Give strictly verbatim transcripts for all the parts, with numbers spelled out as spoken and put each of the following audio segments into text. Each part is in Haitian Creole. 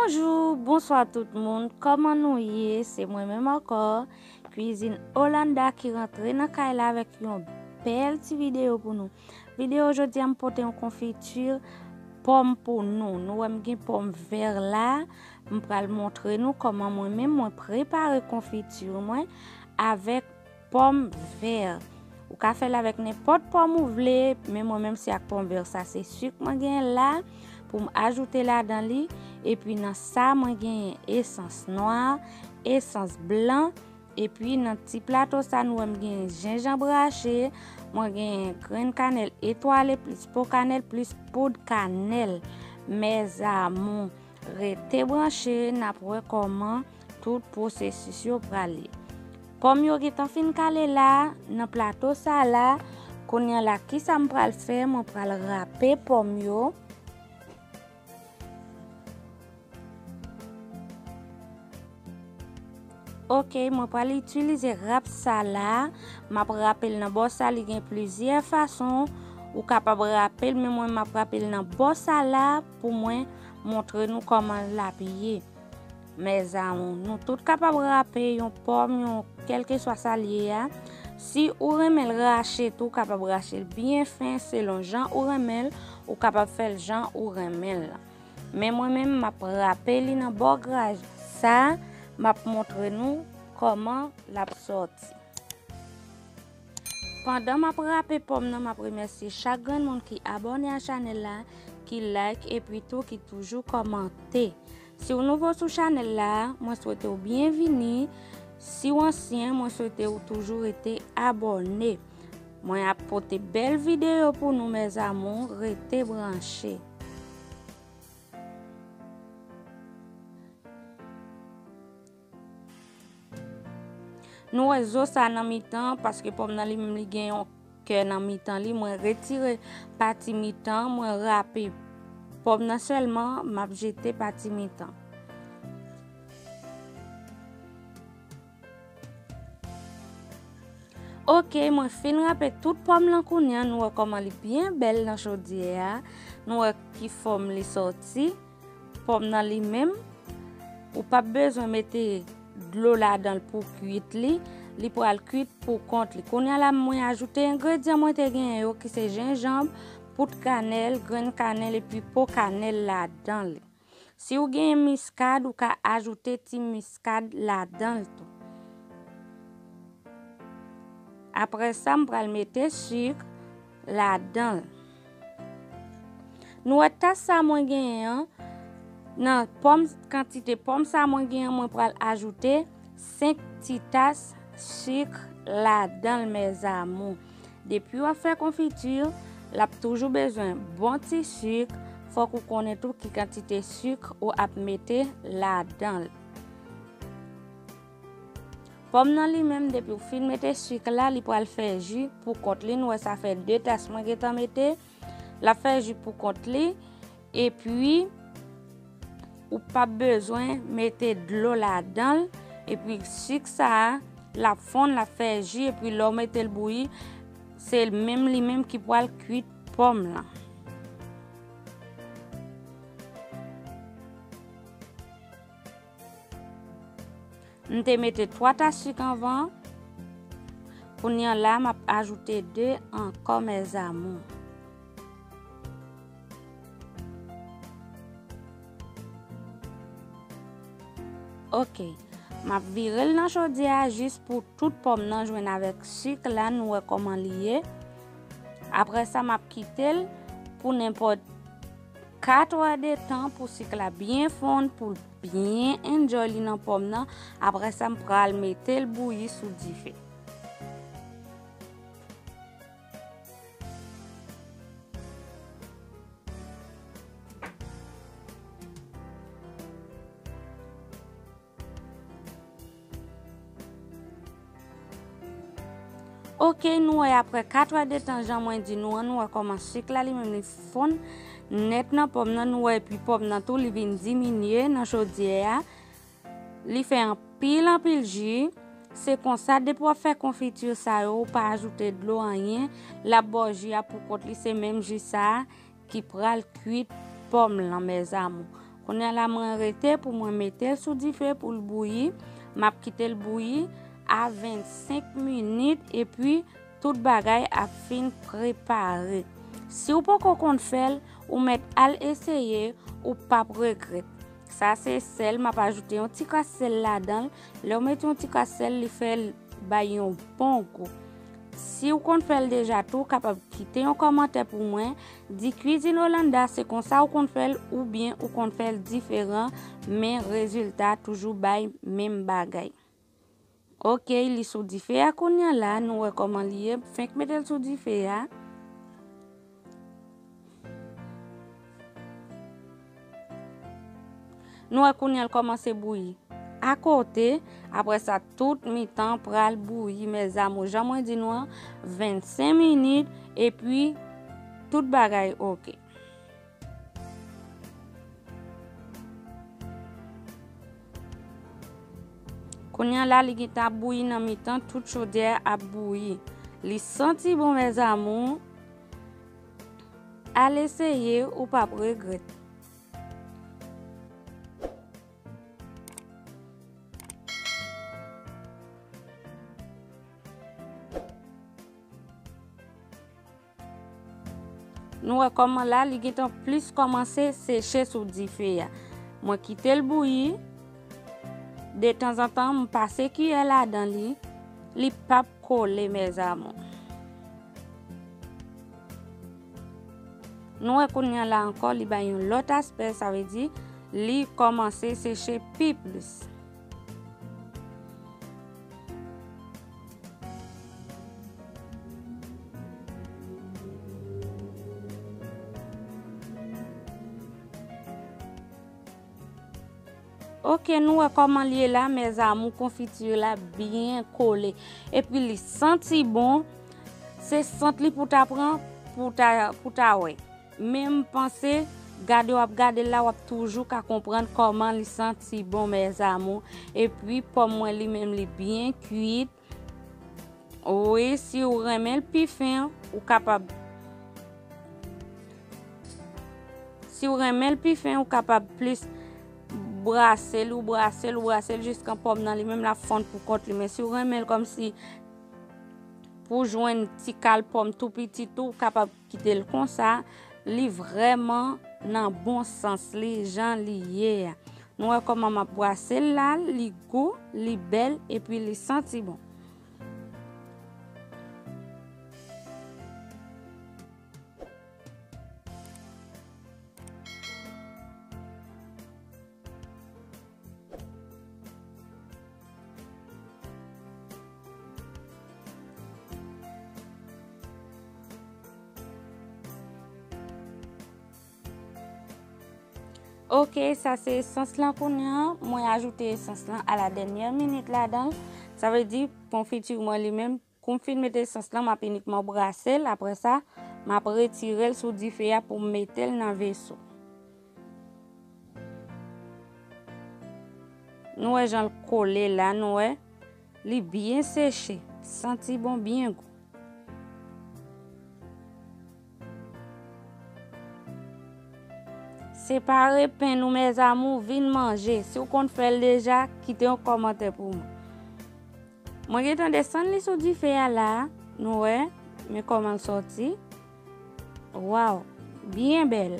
Bonjou, bonswa tout moun, kòman nou ye? Se mwen menm ankò, Kwizin Olanda ki rantre nan kay la avèk yon bèl ti videyo pou nou. Videyo jodi a m pote yon konfiti pòm pou nou. Nou wè m gen pòm vè la, m pral montre nou kòman mwen menm mwen prepare konfiti mwen avèk pòm vè. Ou ka fè l avèk nenpòt pòm ou vle, men mwen menm se ak pòm vè sa, se sik mwen genyen la pou m ajoute ladan li. Epi nan sa, mwen genyen esans nwa, esans blan. Epi nan ti plato sa, nou wè m genyen jenjanm rache, mwen genyen grenn kanèl etwale, plis po kanèl, plis poud kanèl. Mes amours, rete branche, n ap wè kòman tout pwosesis yo pral ye. Pòm yo gentan fin kale la, nan plato sa la. Kounye a la, kisa m pral fè? Mwen pral rape pòm yo. Ok, mwen pral itilize rap sa la. M ap rape l nan bò sa, li gen plizyè fason. Ou kapab rape l, men mwen m ap rape l nan bò sa la pou mwen montre nou kòman l ap ye. Mes amours, nou tout kapab rape yon pòm, yon kèlkeswa sa l ye a. Si ou renmen l rache tou, ou kapab rache l byen fen selon jan ou renmen l, ou kapab fè l jan ou renmen l. Men mwen menm, m ap rape li nan bò graj sa, m ap montre nou kòman l ap sòti. Pandan m ap rape pòm nan, m ap remèsye chak grenn moun ki abòne a chanèl la, ki like epi tou ki toujou kòmante. Si w nouvo sou chanèl la, mwen swete w byenvini. Si w ansyen, mwen swete w toujou rete abòne. Mwen ap pote bèl videyo pou nou, mes amours, rete branche. Nou wè zo sa nan mitan, paske pòm nan li menm li gen yon kè nan mitan li. Mwen retire pati mitan, mwen rape pòm nan sèlman, m ap jete pati mitan. Ok, mwen fin rape tout pòm lan kounye a, nou wè kòman li byen bèl nan chodyè a. Nou wè ki fòm li sòti. Pòm nan li menm, ou p ap bezwen mete dlo ladan l pou kwit li. Li pral kwit pou kont li. Kounye a la, mwen ajoute engredyan mwen te genyen yo, ki se jenjanm, poud kanèl, grenn kanèl epi po kanèl ladan li. Si w genyen miskad, ou ka ajoute ti miskad ladan l tou. Apre sa, m pral mete sik ladan l. Nou wè tas sa mwen genyen an, nan pòm, kantite pòm sa mwen genyen an, mwen pral ajoute senk ti tas sik ladan l, mes amours. Depi w ap fè konfiti, l ap toujou bezwen bon ti sik. Fòk ou konnen tou ki kantite sik ou ap mete ladan l. Pòm nan li menm, depi w fin mete sik la, li pral fè ji pou kont li. Nou wè sa fè de tas mwen gentan mete. L ap fè ji pou kont li. Epi, ou p ap bezwen mete dlo ladan l. Epi, sik sa a, l ap fonn, l ap fè ji. Epi, lè w mete l bouyi, se menm li menm ki pral kwit pòm lan. M te mete twa tas sik anvan. Kounye a la, m ap ajoute de ankò, mes amours. Ok. M ap vire l nan chodyè a jis pou tout pòm nan jwenn avèk sik la, nou wè kòman li ye. Apre sa, m ap kite l pou nenpòt kat è de tan pou sik la byen fonn, pou l byen enjoy li nan pòm nan. Apre sa, m pral mete l bouyi sou dife. Ok, nou wè apre kat è de tan, jan mwen di nou an, nou wè kòman sik la li menm li fonn nèt nan pòm nan, nou wè epi pòm nan tou li vin diminye nan chodyè a. Li fè anpil, anpil ji. Se konsa, depi w ap fè konfiti sa yo, ou pa ajoute dlo, anyen. L ap ba w ji a pou kont li, se menm ji sa a ki pral kwit pòm lan, mes amours. Kounye a la, mwen rete pou mwen mete l sou dife pou l bouyi. M ap kite l bouyi a vennsenk minit, epi tout bagay ap fin prepare. Si w poko konn fè l, ou mèt al eseye, ou p ap regrèt. Sa se sèl, m ap ajoute yon ti kras sèl ladan l. Lè w mete yon ti kras sèl, li fè l bay yon bon gou. Si w konn fè l deja tou, w kapab kite yon kòmantè pou mwen, di Cuisine Hollanda se konsa w konn fè l oubyen ou konn fè l diferan, men rezilta toujou bay menm bagay. Oke, li sou dife a kounye a la, nou wè kòman li ye, fenk mete l sou dife a. Nou wè kounye a l kòmanse bouyi. Akote, apre sa, tout mitan pral bouyi, mes amours. Jan mwen di nou an, vennsenk minit, epi tout bagay oke. Kounye a la, li gentan ap bouyi nan mitan, tout chodyè a ap bouyi. Li santi bon, mes amours. Al eseye, ou p ap regrèt. Nou wè kòman la, li gentan plis kòmanse seche sou dife a. Mwen kite l bouyi. Detanzantan, m pase kiyè ladan li. Li p ap kole, mes amours. Nou wè kounye a la ankò, li bay yon lòt aspè, sa vle di li kòmanse seche pi plis. Oke, nou wè kòman l ye la, mes amours, konfiti la byen kole. Epi li santi bon. Se sant li pou ta pran, pou ta, pou ta wè. Men m panse, gade w ap gade l la, w ap toujou ka konprann kòman li santi bon, mes amours. Epi pòm mwen li menm li byen kwit. Wi, si w renmen l pi fen, ou kapab. Si w renmen l pi fen, ou kapab plis brase l, ou brase l, ou brase l jiskan pòm nan li menm l ap fonn pou kont li. Men si w renmen l kòmsi pou jwenn ti kal pòm tou piti tou, ou kapab kite l konsa. Li vrèman nan bon sans li, jan li ye a. Nou wè kòman m ap brase l la, li gou, li bèl, epi li santi bon. Oke, sa se esans lan kounye a. Mwen ajoute esans lan a la dènyè minit ladan l. Sa vle di, konfiti mwen li menm, kou m fin mete esans lan, m ap inikman brase l. Apre sa, m ap retire l sou dife a pou m mete l nan veso. Nou wè jan l kole la, nou wè. Li byen seche, santi bon, byen gou. Separe pen nou, mes amours, vin manje. Si w konn fè l deja, kite yon kòmantè pou mwen. Mwen gentan desann li sou dife a la, nou wè, men kòman l sòti. Waw, byen bèl.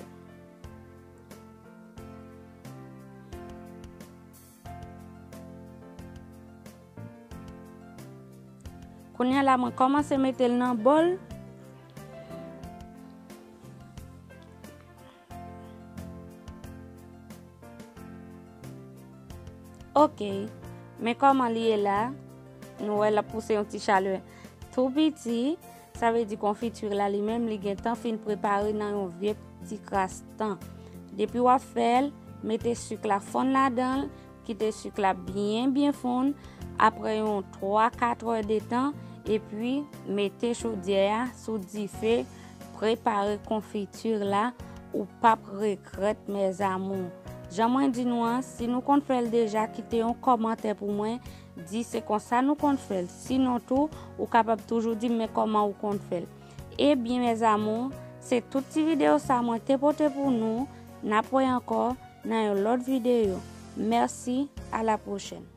Kounye a la, mwen kòmanse mete l nan bòl. Oke, men kòman li ye la. Nou wè l ap pouse yon ti chalè tou piti. Sa vle di konfiti la li menm, li gentan fin prepare nan yon vye ti kras tan. Depi w ap fè l, mete sik la fonn ladan l, kite sik la byen, byen fonn. Apre yon twa, kat è de tan, epi mete chodyè a sou dife, prepare konfiti la, ou p ap regrèt, mes amours. Jan mwen di nou an, si nou konn fè l deja, kite yon kòmantè pou mwen, di se konsa nou konn fè l. Sinon tou, ou kapab toujou di m men kòman ou konn fè l. Ebyen, mes amours, se tout ti videyo sa mwen te pote pou nou. N ap wè ankò. nan yon lòt videyo. Mèsi, a la pwochèn.